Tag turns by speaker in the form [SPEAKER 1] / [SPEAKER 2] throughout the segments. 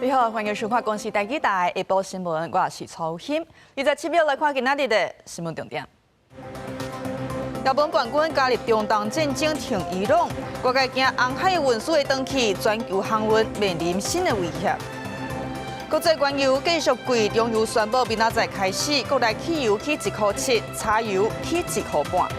[SPEAKER 1] 你好，歡迎收看公視台語台下晡新聞，我是曹欣。27秒來看今仔日的新聞重點。日本叛軍加入中東戰爭挺伊朗，外界驚紅海運輸會斷去，全球航運面臨新的威脅。國際原油繼續貴，中油宣布明仔載開始，國內汽油起1塊7，柴油起1塊半。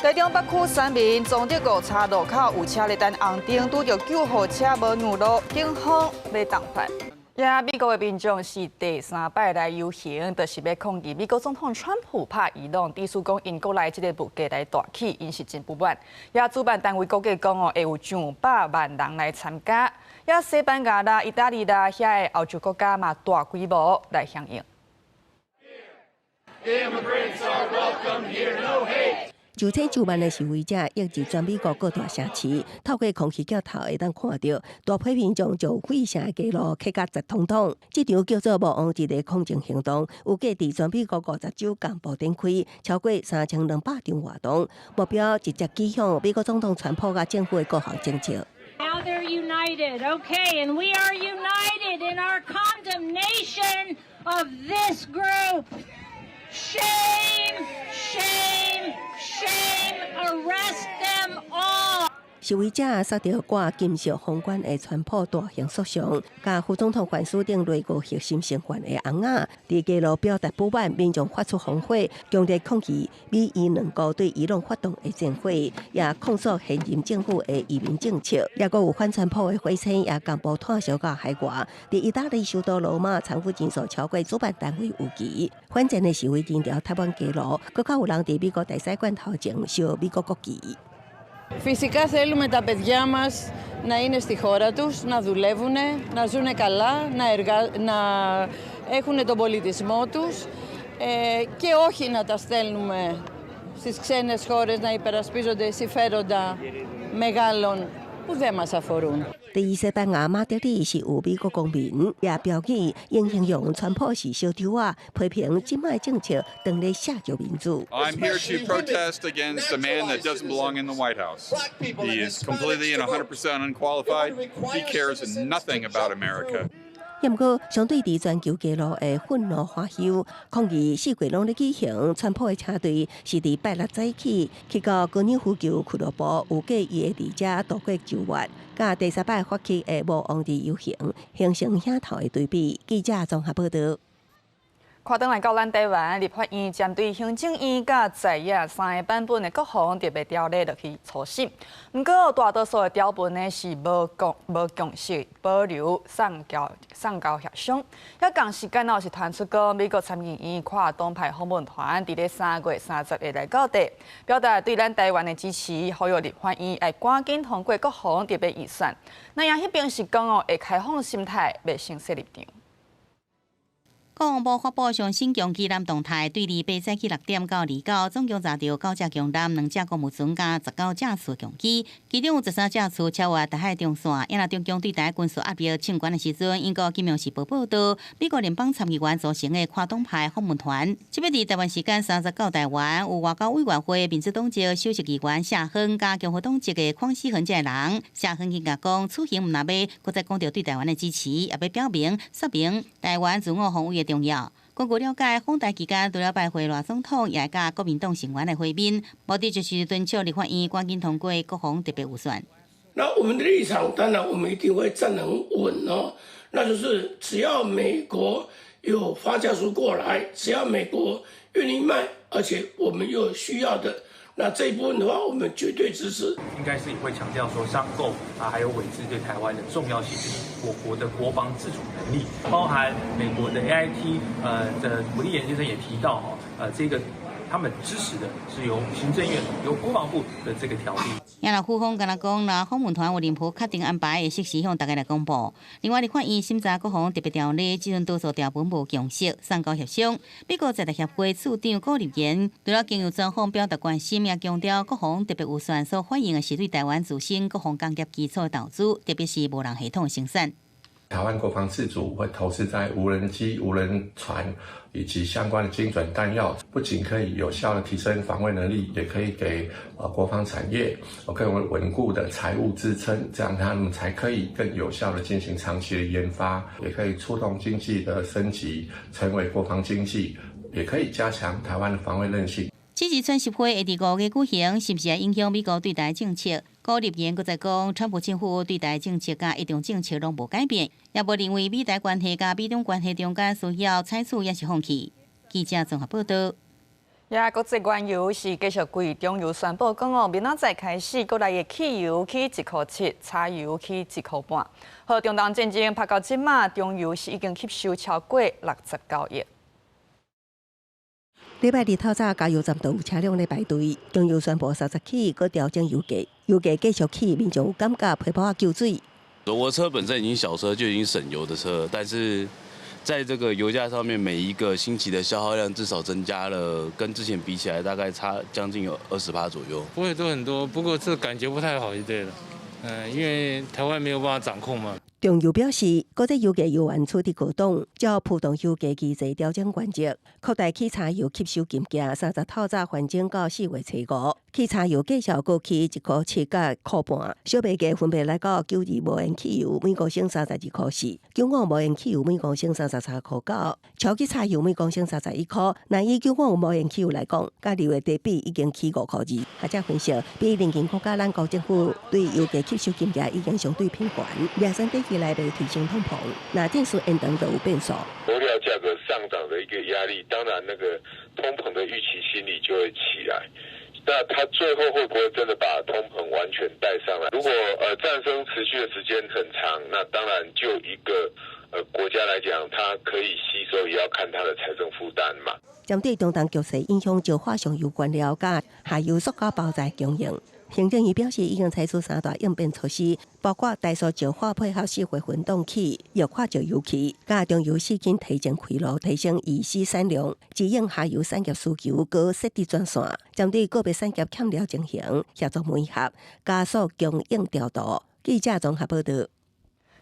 [SPEAKER 1] 台中北區三民忠德五岔路口有車咧等紅燈，拄著救護車無讓路，警方欲重罰。也美國的民眾是第三擺來遊行，就是欲抗議美國總統川普拍伊朗，意思講𪜶國內這个物價來大起，𪜶是真不滿。也主辦單位估計講哦，會有上百萬人來參加。也西班牙啦、意大利啦，遐个歐洲國家嘛大規模來響應。
[SPEAKER 2] Immigrants are welcome here, no hate.
[SPEAKER 3] 上千上萬的示威者湧入全美國各大城市，透過空氣鏡頭會當看著大批民眾將費城的街路客甲直通通。這場叫做毋王日的抗爭行動，預計佇全美國50州同步展開，超過3200場活動，目標直接指向美國總統川普佮政府的各項政策。
[SPEAKER 4] Now they're united, okay, and we are united in our condemnation of this group. Shame, shame, shame, arrest them all.
[SPEAKER 3] 示威者煞著掛金色皇冠的川普大型塑像，佮副總統范斯等內閣核心成員的尪仔，佇街路表達不滿，民眾發出烽火，強烈抗議美伊兩國對伊朗發動的戰火，也控訴現任政府的移民政策。也閣有反川普的火車也同步湠燒到海外。佇意大利首都羅馬，參與人數超過主辦單位預期。反戰的示威人潮塞滿街路，閣較有人佇美國大使館頭前燒美國國旗。
[SPEAKER 5] Φυσικά θέλουμε τα παιδιά μας να είναι στη χώρα τους, να δουλεύουν, να ζουν καλά, να έχουν τον πολιτισμό τους και όχι να τα στέλνουμε στις ξένες χώρες να υπερασπίζονται συμφέροντα μεγάλων που δεν μας αφορούν.
[SPEAKER 3] 佇西班牙馬德里是有美國公民，也標記𪜶形容川普是小丑仔，批評這擺政策當咧削弱民主。
[SPEAKER 6] I'm here to protest against a man that doesn't belong in the White House. He is completely and 100% unqualified. He cares nothing about America.
[SPEAKER 3] 毋過，相對佇全球街路的憤怒歡呼，抗議四界攏咧舉行。川普的車隊是佇拜六早起去到高爾夫球俱樂部，預計伊會佇遮度過週末。佮第三擺發起的毋王日遊行，形成鏡頭的對比。記者綜合報導。
[SPEAKER 1] 看轉來到咱台灣，立法院針對行政院佮在野三个版本的國防特別條例落去初審。毋過大多數的條文呢是無共識，保留送交協商。遐仝時間哦是傳出講，美國參議院跨黨派訪問團佇咧3月30日來到台，表達對咱台灣的支持，呼籲立法院愛趕緊通過國防特別預算。那也彼邊是講哦，會開放心態，袂先設立場。
[SPEAKER 7] 國防部發布上新強機艦動態，對28早起6點到29，總共查著九隻強艦、兩隻公務船佮19架次強機，其中有13架次超越台海中線。也若中共對台軍事壓力衝懸的時陣，英國金融時報報導，美國聯邦參議員組成的跨黨派訪問團，這欲佇台灣時間30到台灣，有外交委員會民主黨籍首席議員謝亨佮共和黨籍的鄺思恆這个人。謝亨更加講，此行毋但欲閣再講著對台灣的支持，也欲表明說明台灣自我防衛的重要。根據了解，訪台期間除了拜會賴總統，也會佮國民黨成員來會面，目的就是敦促立法院趕緊通過國防特別預算。
[SPEAKER 8] 那我們的立場，當然我們一定會站得很穩哦。那就是只要美國有發價書過來，只要美國願意賣，而且我們又需要的，那這一部分的話，我們絕對支持。
[SPEAKER 9] 應該是也會強調說，商購啊，還有委製對台灣的重要性，我國的國防自主能力，包含美國的 AIT 的伍立言先生也提到哈，這個他們支持的是由行政院、由國防部的這個條例。
[SPEAKER 7] 也若府方敢若講，若訪問團有任何確定安排，會適時向大家來公布。另外，立法院審查國防特別條例，這陣多數條文無共識，送交協商。美國在台協會處長顧立言，除了經由專訪表達關心，也強調國防特別預算所反映的是對台灣自身國防工業基礎的投資，特別是無人系統生產。
[SPEAKER 10] 台灣國防自主會投資在無人機、無人船以及相關的精準彈藥，不僅可以有效的提升防衛能力，也可以給國防產業更為穩固的財務支撐，這樣他們才可以更有效的進行長期的研發，也可以促動經濟的升級，成為國防經濟，也可以加強台灣的防衛韌性。
[SPEAKER 7] 此次川習會會佇5月舉行，是毋是會影響美國對台政策？高立言閣再講，川普政府對台政策佮一中政策攏無改變，也無認為美台關係佮美中關係中間需要採取抑是放棄。記者綜合報道。
[SPEAKER 1] 也國際原油是繼續貴，中油宣布講哦，明仔載開始，國內的汽油起1.7塊，柴油起1.5塊。予中東戰爭拍到這馬，中油是已經吸收超過69億。
[SPEAKER 3] 禮拜二透早，加油站都有車輛咧排隊。中油宣布30起，閣調整油價，油價繼續起，民眾有感覺皮包仔搝水。
[SPEAKER 11] 我車本身已經小車，就已經省油的車，但是在這個油價上面，每一個星期的消耗量至少增加了，跟之前比起來，大概差將近有20%左右。
[SPEAKER 12] 不會多很多，不過這感覺不太好就對了。嗯，因為台灣沒有辦法掌控嘛。
[SPEAKER 3] 中油表示，國際油價猶原處佇高檔，照浮動油價機制調整原則，擴大汽柴油吸收金額。30透早調整到4月初5，汽柴油繼續閣起1.7塊佮箍半，小賣價分別來到92無鉛汽油每公升32.4塊，95無鉛汽油每公升33.9塊，超級柴油每公升31塊。若以95無鉛汽油來講，佮2月底比已經起5.2塊。學者分析，比鄰近國家咱國政府對油價吸收金額已經相對平緩，亞生短期內袂推升通膨，若戰事延長就有變數。
[SPEAKER 13] 原料價格上漲的一個壓力，當然那個通膨的預期心理就會起來。那他最後會不會真的把通膨完全帶上來？如果戰爭持續的時間很長，那當然就一個國家來講，它可以吸收，也要看它的財政負擔嘛。
[SPEAKER 3] 針對中東局勢影響石化上游原料佮下游塑膠包材供應。行政院表示，已經採取三大應變措施，包括台塑石化配合四月分凍起液化石油氣，佮中油四間提前開爐，提升乙烯產量，指應下游產業需求，閣設置專線，針對個別產業欠料情形，協助媒合，加速供應調度。記者綜合報道。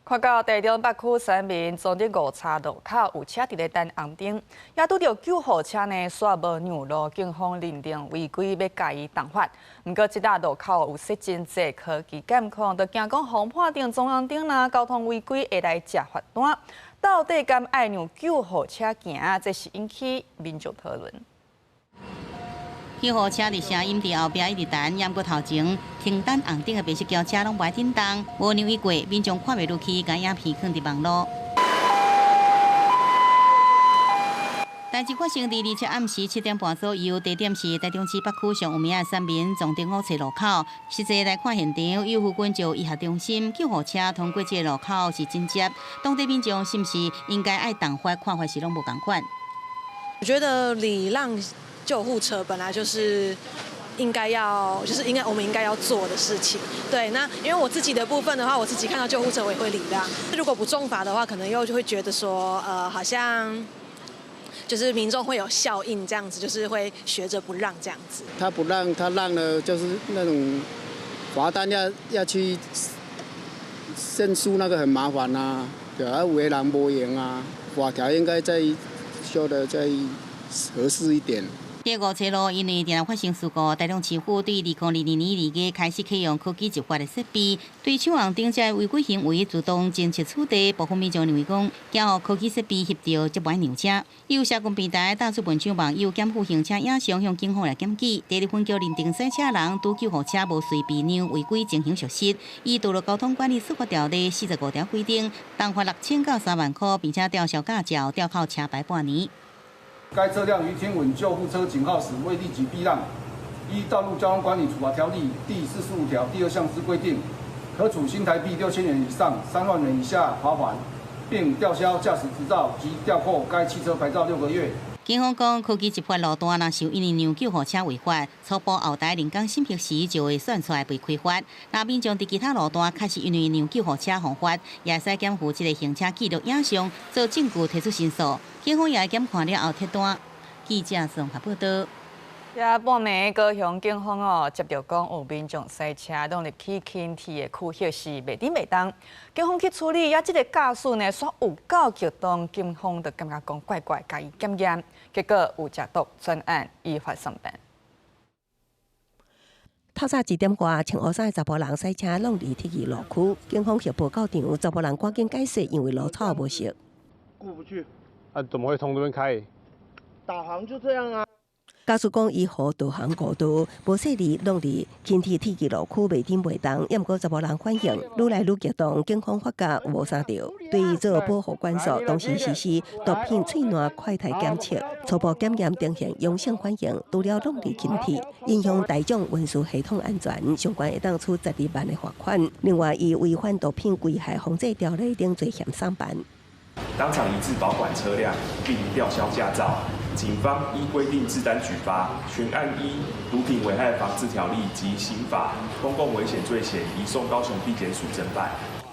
[SPEAKER 1] 看到台中北區市民昨日誤差路口有車佇咧等紅燈，也拄著救護車呢，煞無讓路，警方認定違規欲共伊重罰。毋過這搭路口有設真濟科技監控，就驚講黃破頂撞紅燈啦，交通違規會來食罰單。到底敢愛讓救護車行？這是引起民眾討論。
[SPEAKER 7] 救護車佇聲音佇後壁一直等，毋過頭前停等紅燈的白色轎車攏無振動，無讓伊過，民眾看袂落去，共影片囥佇網路。代誌發生佇27暗時7點半左右，地點是台中市北區上有名的三民撞著五冊路口。實際來看現場，有附近就醫學中心，救護車通過這個路口是緊急，當地民眾是毋是應該愛重罰？看法是攏無仝款。
[SPEAKER 14] 我覺得禮讓救護車本來就是應該要，就是應該我們應該要做的事情。對，那因為我自己的部分的話，我自己看到救護車我也會禮讓。如果不重罰的話，可能又就會覺得說，好像就是民眾會有效應這樣子，就是會學着不讓這樣子。
[SPEAKER 15] 他不讓，他讓了，就是那種罰單要去申訴，那個很麻煩啊，對啊，有的人無閒啊，法條應該再修得再合適一點。
[SPEAKER 7] 這五冊路因為定定發生事故，台中市府對2022年2月開始啟用科技執法的設備，對闖紅燈這違規行為自動偵測處理。部分民眾認為講，驚予科技設備翕著才無愛讓車。有社群平台貼出文章網友檢附行車影像向警方來檢舉，第二分局認定賽車人拄救護車無隨避讓違規情形屬實，依道路交通管理處罰條例45條規定，重罰6000到3萬塊，並且吊銷駕照、吊扣車牌半年。
[SPEAKER 16] 該車輛於聽聞救護車警號時未立即避讓，依《道路交通管理處罰條例》第45條第二項之規定，可處新台幣6000元以上3萬元以下罰款，並吊銷駕駛執照及吊扣該汽車牌照6個月。
[SPEAKER 7] 警方講，科技執法路段若是因為讓救護車違法，初步後台人工審核時就會算出來被開罰。若民眾佇其他路段確實因為讓救護車予罰，也會使檢附這個行車記錄影像做證據提出申訴。警方也會檢看了後貼單。記者綜合報道。
[SPEAKER 1] 遐半暝高雄警方哦，接著講有民眾駛車挵入去輕鐵的區域是袂振袂動，警方去處理，抑這个駕駛呢，煞有夠激動，警方就感覺講怪怪，共伊檢驗，結果有食毒，全案依法送辦。
[SPEAKER 3] 透早一點外，穿烏衫的查埔人駛車挵佇鐵路區，警方協報到場，查埔人趕緊解釋，因為路草無熟。
[SPEAKER 17] 過不去。啊，怎麼會從這邊開？
[SPEAKER 18] 導航就這樣啊。
[SPEAKER 3] 駕駛講伊予導航誤導，無細膩挵佇輕鐵鐵支路區袂振袂動，抑毋過查埔人反應愈來愈激動，警方發覺有烏三著，對伊做保護管束，同時實施毒品喙瀾快篩檢測，初步檢驗呈現陽性反應，除了挵佇輕鐵，影響大眾運輸系統安全，相關會當處12萬的罰款。另外，伊違反毒品危害防制條例等罪嫌送辦。
[SPEAKER 19] 當場移置保管車輛，並吊銷駕照。警方依規定置單舉發，全案依毒品危害防制條例及刑法公共危險罪嫌移送高雄地檢署偵辦。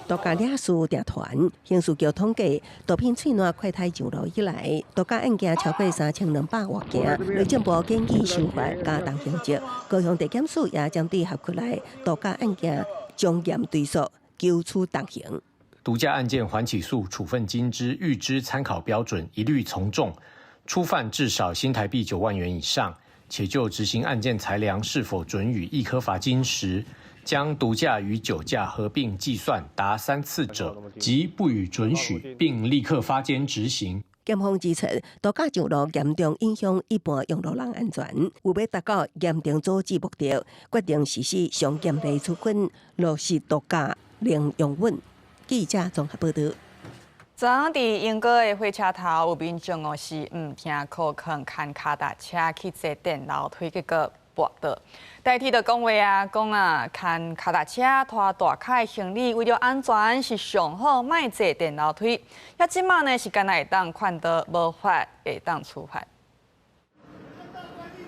[SPEAKER 3] 毒駕掠事定傳，刑事局統計，毒品喙瀾快篩上路以來，毒駕案件超過3200外件。內政部建議修法加重刑責，高雄地檢署也針對轄區內毒駕案件從嚴追訴，求處重刑。
[SPEAKER 20] 毒駕案件緩起訴處分金之預支參考標準一律從重。初犯至少新台幣9萬元以上，且就執行案件裁量是否准予易科罰金時，將毒駕與酒駕合併計算達三次者，即不予准許，並立刻發監執行。
[SPEAKER 3] 檢方指出，毒駕上路嚴重影響一般用路人安全，為欲達到嚴重阻止目的，決定實施上嚴厲處分，落實毒駕零容忍。記者綜合報導。
[SPEAKER 1] 昨昏佇鶯歌的火車頭有民眾哦是毋聽苦勸，牽跤踏車去坐電樓梯，結果跋倒。台鐵就講話啊，講啊，牽跤踏車拖大卡的行李，為著安全是上好莫坐電樓梯。抑這馬呢是干焦會當勸導，無法會當處罰。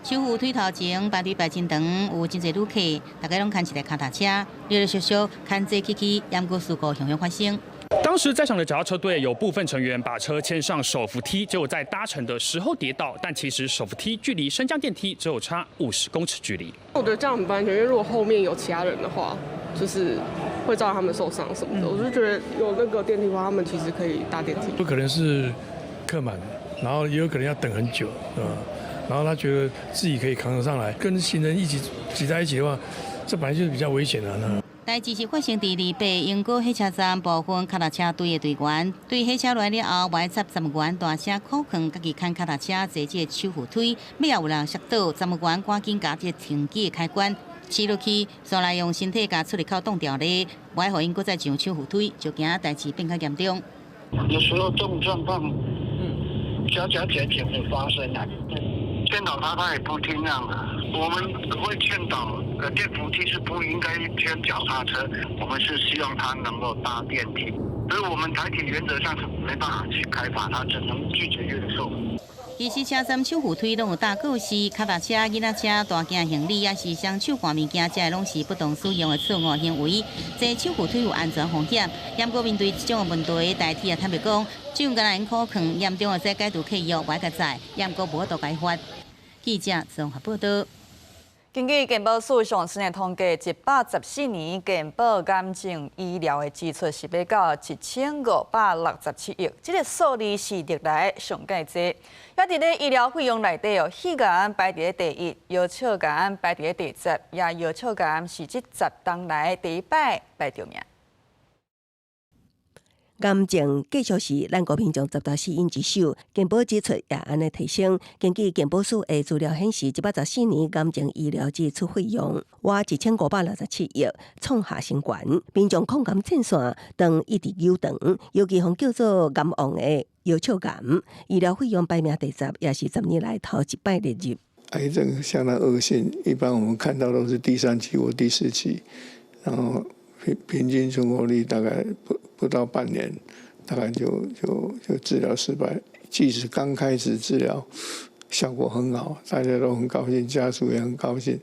[SPEAKER 7] 手扶梯頭前排隊排真長，有真濟旅客，大家攏牽一个跤踏車，陸陸續續牽坐起去，猶閣事故雄雄發生。
[SPEAKER 21] 當時在場的腳踏車隊有部分成員把車牽上手扶梯，結果在搭乘的時候跌倒，但其實手扶梯距離升降電梯只有差50公尺距離。
[SPEAKER 22] 我覺得這樣很不安全，因為如果後面有其他人的話，就是會造成他們受傷什麼的。我就覺得有那個電梯的話，他們其實可以搭電梯。
[SPEAKER 23] 不可能是客滿，然後也有可能要等很久，然後他覺得自己可以扛得上來，跟行人一起擠在一起的話，這本來就是比較危險的。
[SPEAKER 7] 代誌是發生佇28鶯歌火車站部分跤踏車隊的隊員，對火車來了後，無愛插站務員大聲苦勸家己牽跤踏車坐這个手扶梯，尾仔有人摔倒，站務員趕緊共這个停機的開關切落去，煞來用身體共出入口擋牢咧，無愛予𪜶閣再上手扶梯，就驚代誌變較嚴重。
[SPEAKER 24] 有時候這種狀況，加加減減會發生啊。勸導他，他也不聽啊。我們會勸導，電扶梯是不應該牽腳踏車，我們是希望他能夠搭電梯。所以我們台鐵原則上是沒辦法去開罰，他只能拒絕運送。
[SPEAKER 7] 其實車站手扶梯攏有搭告示，跤踏車、囡仔車、大件行李，抑是雙手掛物件，這攏是不當使用的錯誤行為。坐手扶梯有安全風險，毋過面對這種問題，台鐵也坦白講，只有干焦用苦勸，嚴重的會使解除契約，無愛共載，毋過無法度開罰。記者綜合報導。
[SPEAKER 1] 根據健保署上新的統計，114年健保癌症醫療的支出是欲到1567億，這个數字是歷來上蓋濟。抑佇咧醫療費用內底哦，肺癌排佇咧第一，腰鞘癌排佇咧第十，也腰鞘癌是這10冬來第一擺排著名。
[SPEAKER 3] 癌症繼續是咱國民眾十大死因之首，健保支出也按呢提升。根據健保署的資料顯示，114年癌症醫療支出費用倚1567億，創下新高。民眾抗癌戰線當一直悠長，尤其予叫做癌王的腰鞘癌，醫療費用排名第十，也是10年來頭一擺列入。
[SPEAKER 25] 癌症相當惡性，一般我們看到都是第三期或第四期，然後平均存活率大概不到半年，大概就治療失敗。即使剛開始治療效果很好，大家都很高興，家屬也很高興，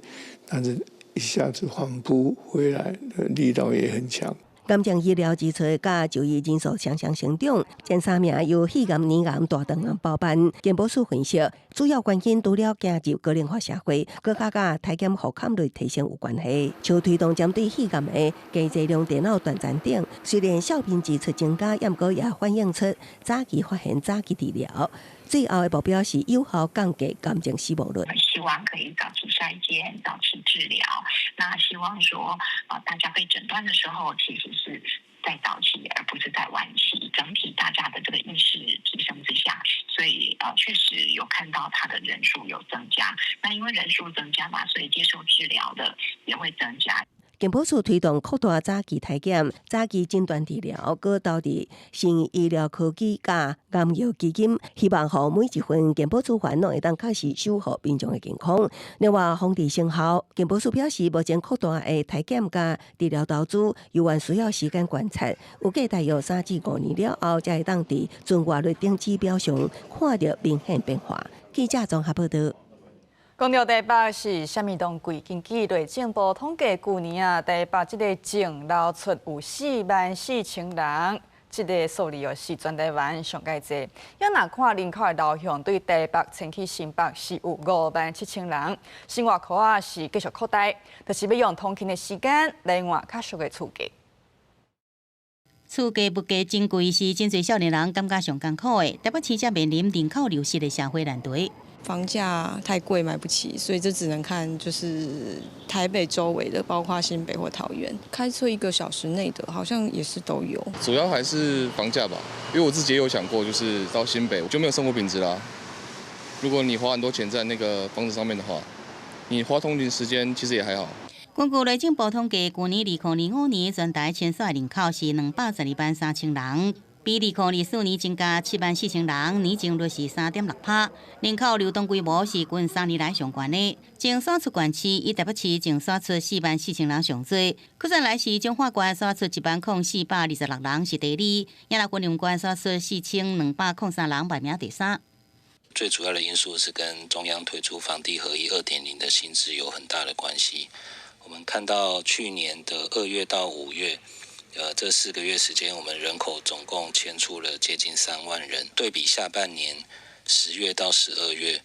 [SPEAKER 25] 但是一下子反撲回來的力道也很強。
[SPEAKER 3] 癌症醫療支出佮就醫人數雙雙成長，前三名由肺癌、乳癌、大腸癌包辦。健保署分析，主要原因除了走入高齡化社會，閣較佮體檢復勘率提升有關係。像推動針對肺癌的低劑量電腦斷層等，雖然小面支出增加，毋過也反映出早期發現、早期治療。最後的目標是有效降低癌症死亡率。
[SPEAKER 2] 希望可以早期篩檢、早期治療。那希望說，大家被診斷的時候，其實是在早期，而不是在晚期。整體大家的這個意識提升之下，所以確實有看到他的人數有增加。那因為人數增加嘛，所以接受治療的也會增加。
[SPEAKER 3] 健保署推動擴大早期體檢、早期診斷治療，閣投入新醫療科技佮癌藥基金，希望予每一份健保資源攏會當確實守護民眾的健康。另外，防治成效，健保署表示，目前擴大的體檢佮治療投資，猶原需要時間觀察，預計大約3至5年了後，才會當佇存活率等指標上看著明顯變化。記者綜合報道。
[SPEAKER 1] 講著台北是啥物攏貴，根據內政部統計，舊年啊，台北這個淨流出有44,000人，這個數字哦是全台灣上蓋濟。猶若看人口的流向，對台北遷去新北是有57,000人，生活圈仔是繼續擴大，就是欲用通勤的時間來換較俗的厝價。
[SPEAKER 7] 厝價物價真貴，是真濟少年人感覺上艱苦的。台北市才面臨人口流失的社會難題。
[SPEAKER 4] 房價太貴，買不起，所以這只能看就是台北周圍的，包括新北或桃園，開車一個小時內的，好像也是都有。
[SPEAKER 5] 主要還是房價吧，因為我自己也有想過，就是到新北就沒有生活品質啦。如果你花很多錢在那個房子上面的話，你花通勤時間其實也還好。
[SPEAKER 7] 根據內政部統計，舊年2025年全台遷徙人口是2,123,000人。比2024年增加74,000人，年增率是3.6%。人口流動規模是近3年來上懸的。淨徙出縣市以台北市淨徙出44,000人上濟，閣再來是彰化縣徙出10,426人是第二，也若雲林縣徙出4,203人排名第三。
[SPEAKER 6] 最主要的因素是跟中央推出房地合一2.0的新制有很大的關係。我們看到去年的2月到5月，這4個月時間，我們人口總共遷出了接近3萬人。對比下半年10月到12月，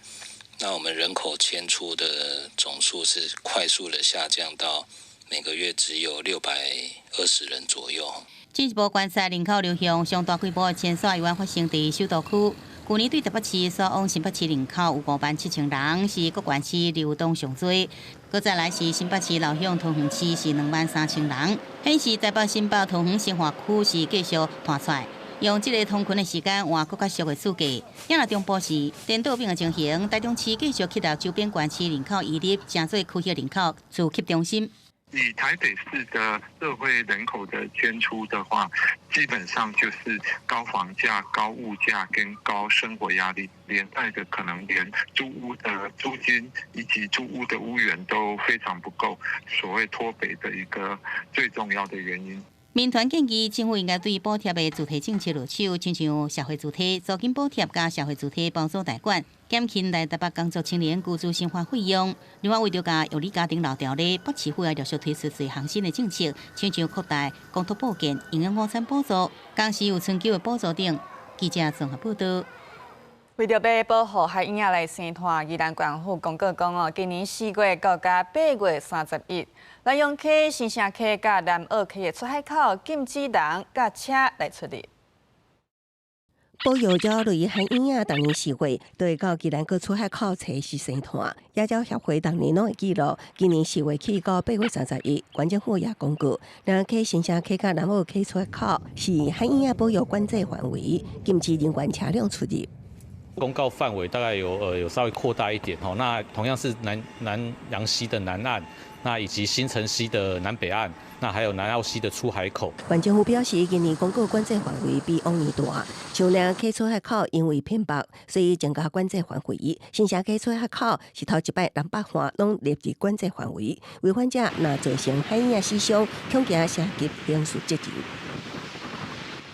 [SPEAKER 6] 那我們人口遷出的總數是快速的下降到每個月只有620人左右。
[SPEAKER 7] 進一步觀察人口流向，上大規模的遷徙猶原發生佇首都區。舊年對台北市徙往新北市人口有57,000人，是各縣市流動上濟。閣再來是新北市流向桃園市是23,000人，顯示台北、新北、桃園新化區是繼續彈出來，用這個通勤的時間換閣較俗的厝價。也若中部是顛倒反的情形，台中市繼續吸納周邊縣市人口移入，成做區域人口聚集中心。
[SPEAKER 8] 以台北市的社會人口的遷出的話，基本上就是高房價、高物價跟高生活壓力，連帶的可能連租屋的租金以及租屋的屋源都非常不夠，所謂脫北的一個最重要的原因。
[SPEAKER 7] 民團建議政府應該對補貼的助提政策落手，親像社會住宅租金補貼佮社會住宅包租代管，減輕來台北工作青年居住生活費用。另外，為著共育兒家庭留牢咧，北市府也陸續推出濟項新的政策，親像擴大公托報建、營養午餐補助、工時有春秋的補助等。記者綜合報道。
[SPEAKER 1] 為著欲保護海嬰仔來生態，宜蘭縣府公告講哦，今年4月到8月31，南陽溪、新城溪佮南澳溪的出海口禁止人佮車來出入。
[SPEAKER 3] 保育鳥類海嬰仔，逐年4月都會到宜蘭各出海口棲息生湠。野鳥協會逐年攏會記錄，今年4月起到8月31，縣政府也公告，南溪、新城溪佮南澳溪出海口是海嬰仔保育管制範圍，禁止人員車輛出入。
[SPEAKER 26] 公告範圍大概有稍微擴大一點吼，那同樣是南陽溪的南岸，那以及新城溪的南北岸，那還有南澳溪的出海口。
[SPEAKER 3] 縣政府表示，今年公告管制範圍比往年大，像南溪出海口因為偏北，所以增加管制範圍。新城溪出海口是頭一擺南北岸攏列入管制範圍，違反者若造成海嬰仔死傷，恐驚涉及刑事責任。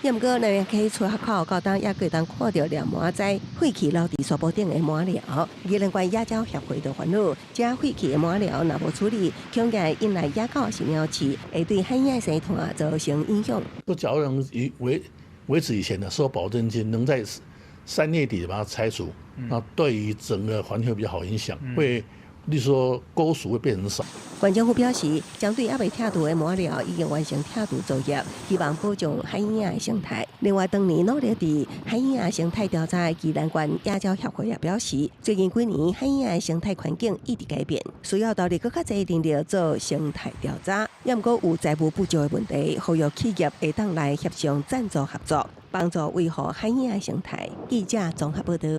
[SPEAKER 3] 也毋過南洋溪出海口到今猶閣會當看著掠蟆仔廢棄留佇沙坡頂的蟆寮。宜蘭縣野鳥協會就煩惱，這廢棄的蟆寮若無處理，恐驚引來野狗是鳥鼠，會對海鶯生態造成影響。
[SPEAKER 9] 都假如能維持以前的收保證金，能在3月底把它拆除，那對於整個環境比較好影響，會，例如說溝鼠會變成少。
[SPEAKER 3] 縣政府表示，針對猶未拆除的蟆寮已經完成拆除作業，希望保障海鶯的生態。另外，當年努力佇海鶯生態調查的宜蘭縣野鳥協會也表示，最近幾年海鶯的生態環境一直改變，需要投入閣較濟人力做生態調查。也毋過有財務不足的問題，呼籲企業會當來協商贊助合作，幫助維護海鶯的生態。記者綜合報導。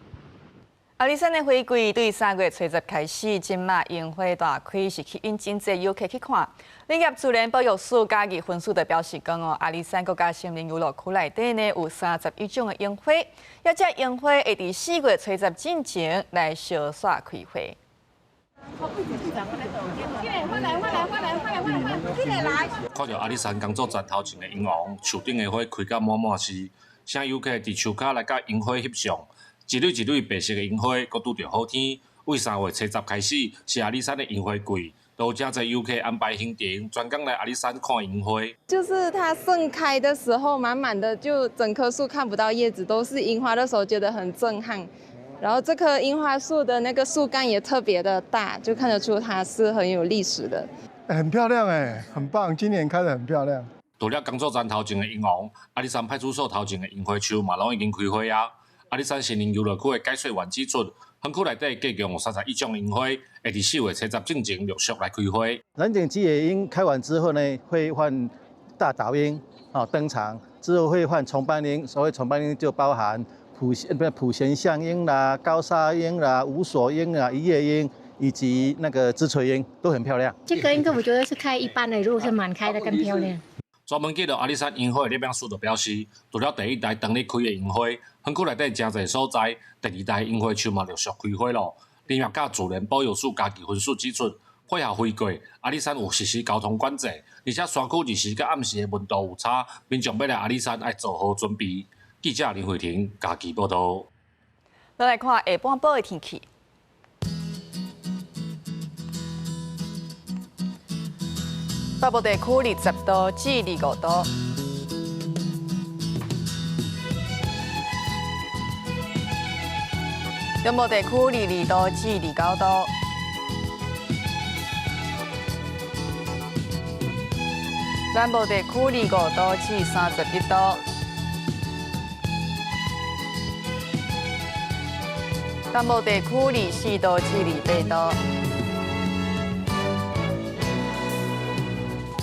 [SPEAKER 1] 阿里山的花季對3月初十開始，這馬櫻花大開，是吸引真濟遊客去看。林業自然保育署嘉義分署就表示講哦，阿里山國家森林遊樂區內底呢有31種的櫻花，這隻櫻花會佇4月初十進前來相煞開花。
[SPEAKER 10] 看著阿里山工作站頭前的櫻王，樹頂的花開甲滿滿是，啥遊客佇樹跤來佮櫻花翕相。一蕊一蕊白色的櫻花，閣拄著好天。對3月初十開始，是阿里山的櫻花季，都有誠濟遊客安排行程，專工來阿里山看櫻花。
[SPEAKER 11] 就是它盛開的時候，滿滿的就整棵樹看不到葉子，都是櫻花的時候，覺得很震撼。然後這棵櫻花樹的那個樹幹也特別的大，就看得出它是很有歷史的。
[SPEAKER 12] 很漂亮哎，很棒，今年開得很漂亮。
[SPEAKER 10] 除了工作站頭前的櫻王，阿里山派出所頭前的櫻花樹嘛，攏已經開花啊。阿里山森林遊樂區的解說員指出，園區內底共有31種櫻花，會佇4月初十進前陸續來開花。
[SPEAKER 13] 藍頸吉野櫻開完之後呢，會換大島櫻啊登場，之後會換重斑櫻。所謂重斑櫻就包含普賢象櫻啦、高砂櫻啦、無鎖櫻啦、一葉櫻以及那個枝垂櫻，都很漂亮。
[SPEAKER 14] 這個應該我覺得是開一般的，如果是滿開的更漂亮。
[SPEAKER 10] 專門記錄阿里山櫻花的攝影師就表示，除了第一代當日開的櫻花，園區內底誠濟所在，第二代櫻花樹嘛陸續開花咯。林業佮自然保育署嘉義分署指出，配合花季，阿里山有實施交通管制，而且山區日時佮暗時的溫度有差，民眾欲來阿里山愛做好準備。記者林慧婷嘉義報導。
[SPEAKER 1] 咱來看下半晡的天氣。北部地區20度至25度，中部地區22度至29度，南部地區25度至31度，東部地區24度至28度。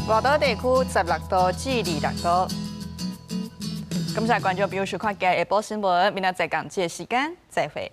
[SPEAKER 1] 外島地區16度至26度。感謝觀眾朋友收看今日下晡新聞，明仔載仝這個時間再會。